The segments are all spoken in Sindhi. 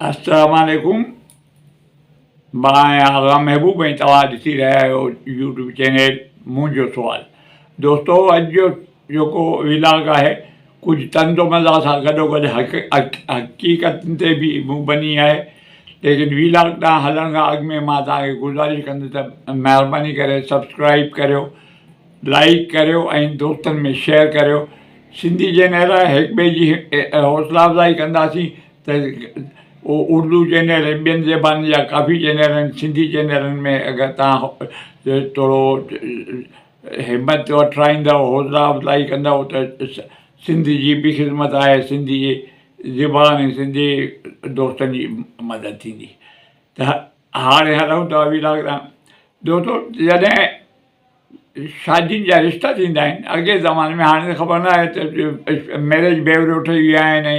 السلام عليڪم مان آهيان آغا محبوب ۽ توهان ڏسي رهيا آهيو يوٽيوب چينل منهنجو سوال دوستو اڄ جو جيڪو ولاگ آهي ڪجهه طنز و مزاح سان گڏو گڏ حقيقتن تي به مبني آهي ليڪن ولاگ ڏانهن هلڻ کان اڳ ۾ مان توهان کي گذارش ڪندس ته مهرباني ڪري سبسڪرائب ڪريو لائيڪ ڪريو ۽ دوستن ۾ شيئر ڪريو سنڌي چينل آهي هڪ ٻئي جي حوصلا افزائي ڪنداسين ته اردو چينل ۽ ٻين زبانن جا ڪافي چينل آهن سنڌي چينلن ۾ اگر توهان ٿورو همت وٺرائيندؤ حوصلا افزائي ڪندؤ ته سنڌ جي به خدمت آهي سنڌي جي زبان ۽ سنڌي دوستن جي مدد ٿيندي ته هاڻي هلون ٿا ويلاگ ڏانهن دوستو جڏهن شادين جا رشتا ٿيندا آهن اڳئين زماني ۾ هاڻي ته خبر نه آهي ته ميريج بيورو ٺهي ويا آهن ۽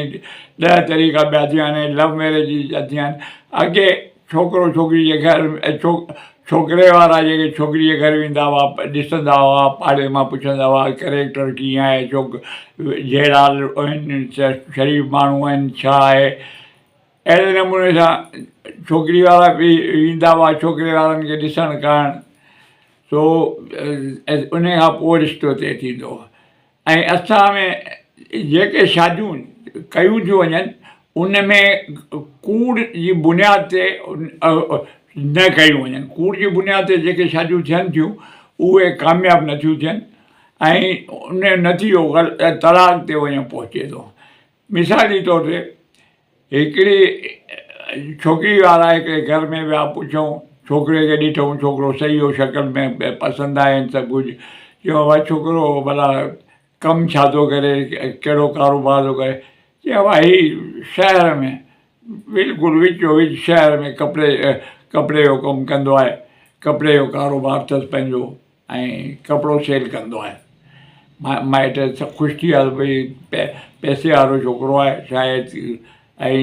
ڏهه طريقا ٻيا ٿي ويا آهن ۽ لو ميريج جا ٿي ويا آهن اڳي ڇوڪرو ڇوڪري جي گهر ڇوڪري وارا جيڪي ڇوڪري جي گهر ويندا هئا ڏسندا هئا پاڙي مان پڇندا هئا ڪريڪٽر ڪيئن آهي ڇوڪ جهڙا آهن شريف ماڻهو آهن ڇا آهي اهڙي نموني سان ڇوڪري وارا به ايندا هئا ڇوڪري وارن کي ڏسڻ ڪرڻ سو ان کان پوء رشتو طئي ٿيندو هو ۽ اسان ۾ جيڪي شاديون ڪيون ٿيون وڃن ان ۾ ڪوڙ جي بنياد تي نه ڪيون وڃن ڪوڙ جي بنياد تي جيڪي شاديون ٿين ٿيون اهي ڪامياب نٿيون ٿين ۽ ان جو نتيجو طلاق تي وڃي پهچي ٿو مثال جي طور تي هڪڙي ڇوڪري وارا هڪڙي گهر ۾ ويا پڇيائون ڇوڪري کي ڏٺائون ڇوڪرو صحيح هو شڪل ۾ پسند آين سڀ ڪجهه چيو بابا ڇوڪرو ڀلا ڪم ڇا ٿو ڪري ڪهڙو ڪاروبار ٿو ڪري چي بابا هي شهر ۾ بلڪل وچو وچ شهر ۾ ڪپڙي ڪپڙي جو ڪم ڪندو آهي ڪپڙي جو ڪاروبار اٿس پنهنجو ۽ ڪپڙو سيل ڪندو آهي. مائٽ سڀ خوش ٿي ويا ته ڀئي پئسي وارو ڇوڪرو آهي شايد ۽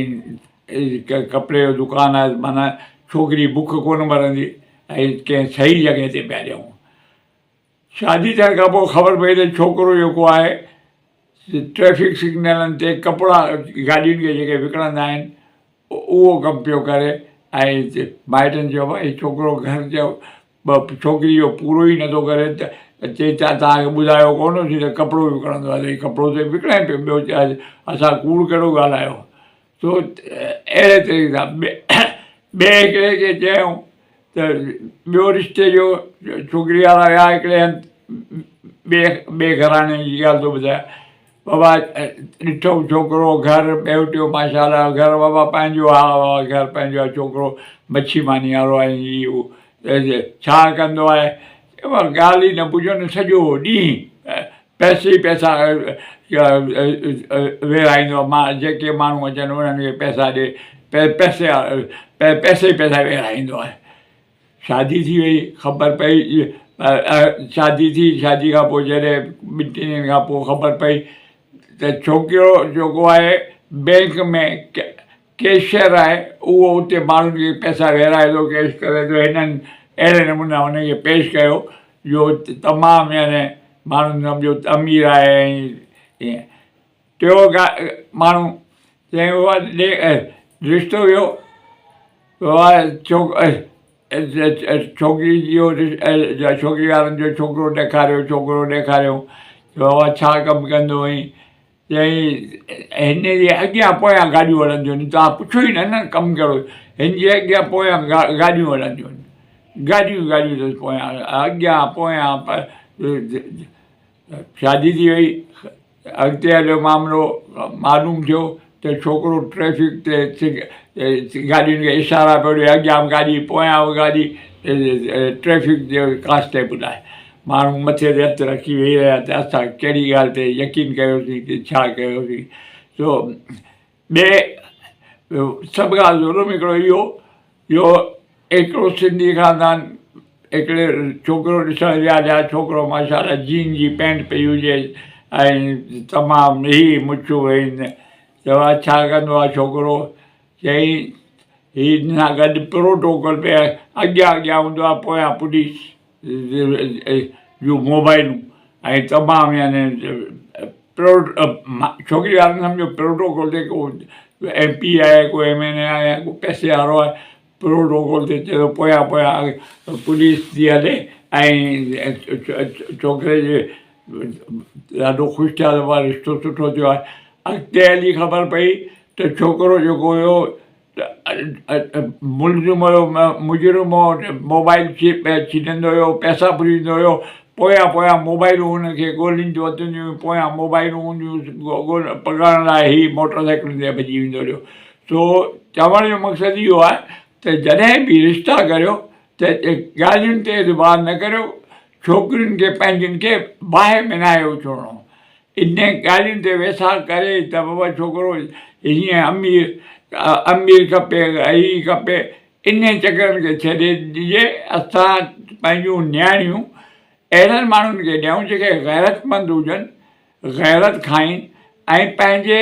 ڪپڙي جو دڪان آهي معنيٰ ڇوڪري بک ڪونه مرندي ۽ ڪنهن صحيح جڳهه تي پيا ڏيون. شادي ٿيڻ کان پوء خبر پئي ته ڇوڪرو جيڪو آهي ٽريفڪ سگنلن تي ڪپڙا گاڏين کي جيڪي وڪڻندا آهن اهو ڪم پيو ڪري ۽ مائٽن چيو ڀائي ڇوڪرو گهر جو ڇوڪري جو پورو ئي نٿو ڪري ته چئي ته توهان کي ٻڌايو ڪونه هوسين ته ڪپڙو وڪڻندو آهي ته هي ڪپڙو ته وڪڻي پيو ٻيو اسان ڪوڙ ڪهڙو ڳالهايو سو اهڙي طريقي سان ٻئي هڪڙي کي چيائون ته ٻيو رشتي جو ڇوڪري وارا ويا هڪڙي هنڌ ٻئي ٻئي گهراڻي جي ڳالهه ٿو ٻڌايان بابا ڏٺو ڇوڪرو گهر ٻيو ٽيو ماشاء الله گهر بابا پنهنجو آ بابا گهر پنهنجو آ ڇوڪرو مڇي ماني وارو آهي هي هو ڇا ڪندو آهي ڳالهه ئي نه پڇو نه سڄو ڏينهن پئسي ئي پئسا ورهائيندو آهي مان جيڪي ماڻهو اچن انهن کي پئسا ڏي پئسي پئسي ئي پئسا ورهائيندو آهي شادي ٿي وئي خبر پئي شادي ٿي شادي کان پوء جڏهن ٻن ٽن ڏينهن کان پوء خبر پئي ته ڇوڪرو جيڪو آهي بينڪ ۾ ڪيشيئر آهي اهو اتي ماڻهن کي پئسا ورهائي ٿو ڪيش ڪري ٿو هنن اهڙي نموني هن کي پيش ڪيو جو تمام يعني ماڻهن سمجهيو ته امير آهي ۽ ائين ٽيو ماڻهو چيائين بابا ڏي رشتو ويو بابا ڇوڪري جو ڇوڪري وارن جو ڇوڪرو ڏيکاريو ڇوڪرو ڏيکاريو بابا ڇا ڪم ڪندو آهين چيائين هن جي اڳيان پويان گاڏيون هلنديون آهن توهان پڇو ئي نه نه ڪم ڪهڙو هن جي اڳيان پويان گاڏيون هلنديون آهن گاڏيون گاڏيون اٿس پويان اڳيان پويان شادي ٿي وئي اڳتي هليو معاملو معلوم ٿيو ته ڇوڪرو ٽريفڪ تي گاڏين کي اشارا پيو ڏئي اڳيان به گاڏي پويان به گاڏي ٽريفڪ جو ڪانسٽيبل آهي ماڻهو مٿي تي هٿ رکي ويهي رهيا ته اسان ڪهڙي ڳالهه تي يقين ڪيوسين ڪي ڇا ڪيوسين سو ٻئي سڀ کان ظلم هڪڙو اهو جو هڪڙو سنڌي خاندان هڪڙي ڇوڪرو ڏسڻ ويا جا ڇوڪرو ماشاء الله جين جي پينٽ پئي هجي ۽ تمام هي مڇون هين چوا ڇا ڪندو آهي ڇوڪرو چئي هي هن سان گڏ پروٽوڪول پي اڳيان اڳيان هوندو آهي پويان پوليس جون موبائلون ۽ تمام يعني ڇوڪري وارن سمجهو پروٽوڪول تي ڪو ايم پي آهي ڪو ايم اين اي آهي ڪو پئسي وارو آهي پروٽوڪول تي چئي ٿو پويان پويان پوليس ٿي هلي ۽ ڇوڪري جي ڏاڍو خوش ٿيا ته بابا رشتو سٺو ٿيو آهي اڳتي هلي خبر پئي ته ڇوڪرو جيڪو هيو ملزم هيو مجرم هو موبائل ڇڏندو هيو پئسا ڦريندو هيو پويان پويان موبائلون هن کي ڳولينديون اچنديون هيون پويان موبائلون هونديون هيون پڪڙڻ لاء هي موٽر سائيڪلن تي ڀڄي ويندو هليو سو چوڻ جو مقصد اهو آهي ته جڏهن به رشتا ڪريو ته ڳالهين تي اعتبار نه ڪريو ڇوڪرين کي پنهنجين کي باهه ۾ ناهي اڇلڻو انهن ڳالهين تي ويساهه ڪري ته بابا ڇوڪرو هيئن امير امير کپي هي کپي انهن چڪرن کي ڇڏي ڏجي اسان پنهنجون نياڻيون اهڙن ماڻهن کي ڏيون جيڪي غيرتمند هجن غيرت کائين ۽ پنهنجي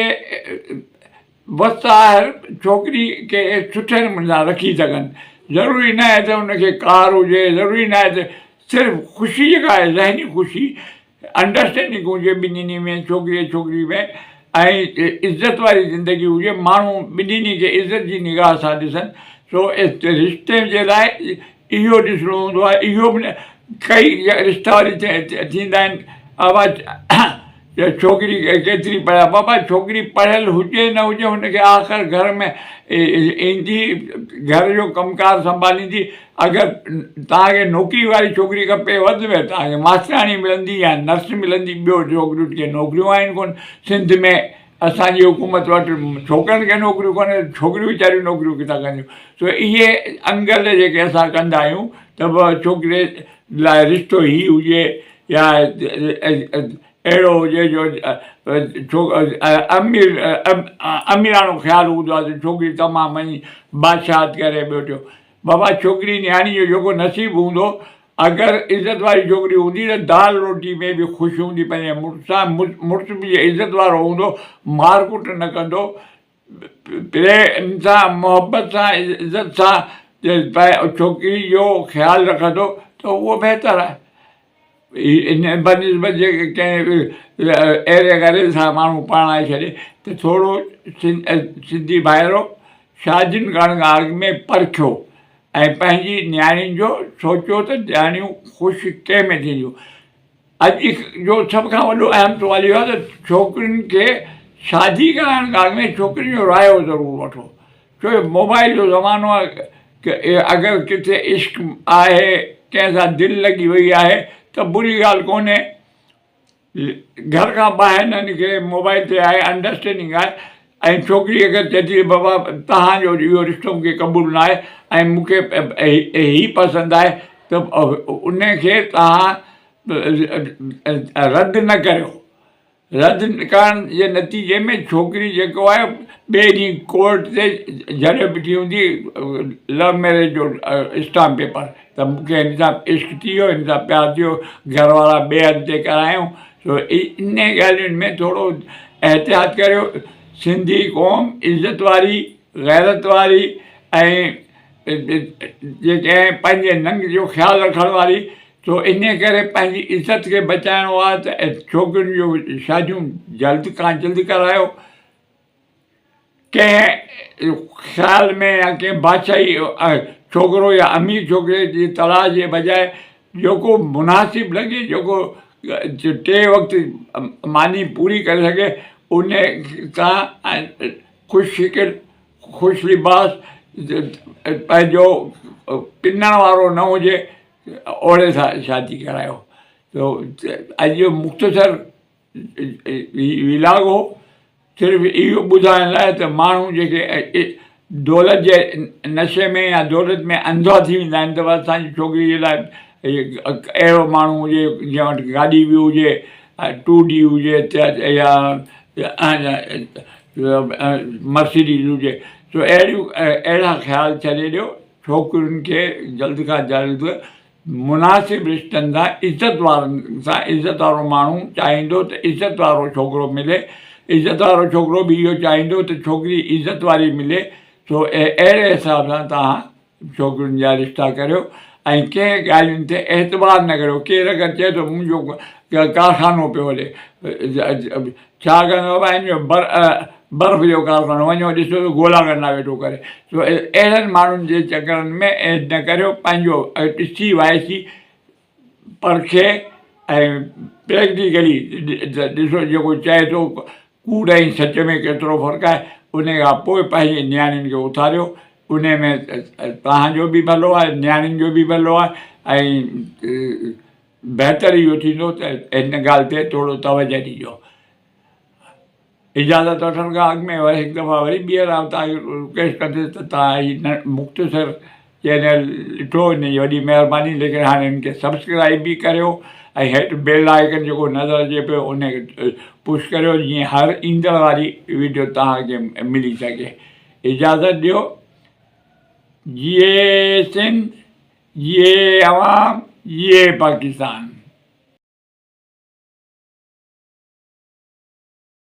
وس آهر ڇوڪري کي سٺي نموني سان رکي سگهن ضروري نه آهي ته ان کي ڪار هجي ضروري نه آهي ته صرف خوشي جيڪا آهي ذهني خوشي انڊرسٽينڊنگ هجي ٻنهي ۾ ڇوڪري ڇوڪري ۾ ۽ عزت واري زندگي هجي ماڻهو ٻنهي کي عزت جي نگاهه سان ڏسن سو رشتي جي لاء اهو ڏسڻو هوندو آهي اهو به ڪئي رشتا وري ٿيندا آهن بابا ڇوڪري ڪيتري پڙهيل بابا ڇوڪري پڙهيل هجي نه هجي هن کي آخر گهر ۾ ايندي گهر جو ڪم ڪار سنڀاليندي اگر توهان کي نوڪري واري ڇوڪري کپي وڌ ۾ توهان کي ماستراڻي ملندي يا نرس ملندي ٻيو ڇوڪرين کي نوڪريون آهن ڪونه سنڌ ۾ اسان جي حڪومت وٽ ڇوڪرن کي نوڪريون ڪونهن ڇوڪريون ويچاريون نوڪريون ڪٿان ڪنديون سو اهي انگل جيڪي اسان ڪندا آهيون ته ڇوڪري لاء رشتو هي هجي يا اهڙو هجي جو امير اميراڻو خيال هوندو آهي ته ڇوڪري تمام وڃي بادشاهت ڪري ٻيو ٽيو بابا ڇوڪري نياڻي جو جيڪو نصيب هوندو اگر عزت واري ڇوڪري هوندي ته دال روٽي ۾ به خوش هوندي پنهنجي مڙس سان مڙس به جي عزت وارو هوندو مار ڪٽ نه ڪندو پريم سان محبت سان عزت سان ڇوڪري جو خيال رکندو ته اهو بهتر آهي ان بنسبت جي ڪنهن اهڙي غرض سان ماڻهو پرڻائي ڇڏي ته ٿورو سنڌي ڀائرو شادين ڪرڻ کان اڳ ۾ پرکيو ۽ پنهنجي نياڻين جو سوچيو ته نياڻيون خوش ڪنهن ۾ ٿينديون. اڄ جو سڀ کان وڏو اهم سوال اهو آهي ته ڇوڪرين کي شادي ڪرائڻ کان اڳ ۾ ڇوڪرين جو رايو ضرور وٺو ڇو جو موبائل جو زمانو آهي اگر ڪٿي عشق آهي ڪنهن سان دل لڳي وئي آهي ته بري ڳالهه ڪونهي گهر کان ٻاهر نه نڪري موبائل تي آهي انڊرسٽينڊنگ آهي ۽ ڇوڪري اگر چئي ٿي بابا توهان جو اهو رشتو مون کي قبول نه آهي ۽ مون کي هي پسند آهي ته ان کي توهان رد نه ڪريو رد ڪرڻ جي نتيجي ۾ ڇوڪري جيڪو آهي ٻئي ڏينهن ڪورٽ تي جهليو بيٺي هوندي لو ميريج جو اسٽامپ پيپر ته مون کي هن سان عشق ٿي ويو هن سان پيار ٿي ويو گهر وارا ٻئي هنڌ تي ڪرايائون سو انهن ڳالهين ۾ ٿورو احتياط ڪريو سنڌي قوم عزت واري غيرت واري ۽ جيڪي پنهنجي ننگ جو خيال رکڻ واري سو ان ڪري پنهنجي عزت کي بچائڻو آهي ته ڇوڪرين جون شاديون جلد کان جلد ڪرايو ڪنهن خيال ۾ يا ڪنهن بادشاهي ڇوڪرو يا امير ڇوڪري جي تلاش جي بجاء جيڪو مناسب لڳي جيڪو ٽي وقت ماني پوري ڪري سگهي ان سان خوش شڪل خوش لباس پنهنجو پنڻ وارو نه هجي اوڙي سان شادي ڪرايو اڄ جو مختصر ولاگ هو صرف اهو ٻڌائڻ لاء ته ماڻهو جيڪي دولت جي نشي ۾ يا دولت ۾ انڌا ٿي ويندا آهن ته اسانجي ڇوڪري جي لاء اهڙو ماڻهو هجي جنهن وٽ گاڏي به هجي ٽو ڊي هجي يا مرسيڊيز هجي سو اهڙيون اهڙا خيال ڇڏي ڏيو ڇوڪرين کي جلد کان جلد مناسب رشتن سان عزت وارن سان عزت وارو ماڻهو چاهيندو ته عزت وارو ڇوڪرو ملي عزت وارو ڇوڪرو به اهو چاهيندو ته ڇوڪري عزت واري ملي سو اهڙي حساب سان توهان ڇوڪرين جا رشتا ڪريو ۽ ڪنهن ڳالهين تي اعتبار نه ڪريو ڪير اگر چئي ٿو منهنجو ڪارخانو پيو هلي ڇا ڪندو بابا هن جو بر برف جو ڪارخانو وڃو ڏسو ته گولا ڪنڊا ويٺو ڪري. سو اهڙن ماڻهن جي چڪرن ۾ نه ڪريو پنهنجو ڏسي وائسي پرکي ۽ پريڪٽيڪلي ڏسو جيڪو چئي ٿو ڪوڙ ۽ سچ ۾ ڪيترو فرق آهي ان کان پوء پنهنجي نياڻين کي اٿاريو ان ۾ توهان جو به ڀلو آهي نياڻين جو به ڀلو آهي ۽ بهتر اهو ٿيندو ته هن ڳالهه تي ٿورو توجه ڏجو. اجازت وٺڻ کان اڳ ۾ وري هڪ دفعا وري ٻيهر آئون توهان کي رڪويسٽ ڪندس ته توهان هي مختصر چينل ڏٺو ان جي وڏي مهرباني ليڪن هاڻي ان کي سبسڪرائب به ڪريو ۽ هيٺ بيل آئيڪن جيڪو نظر اچي پيو ان کي پش ڪريو جيئن هر ايندڙ واري ويڊيو توهان کي ملي سگهي اجازت ڏيو جيئي سنڌ جيئي عوام جيئي پاڪستان.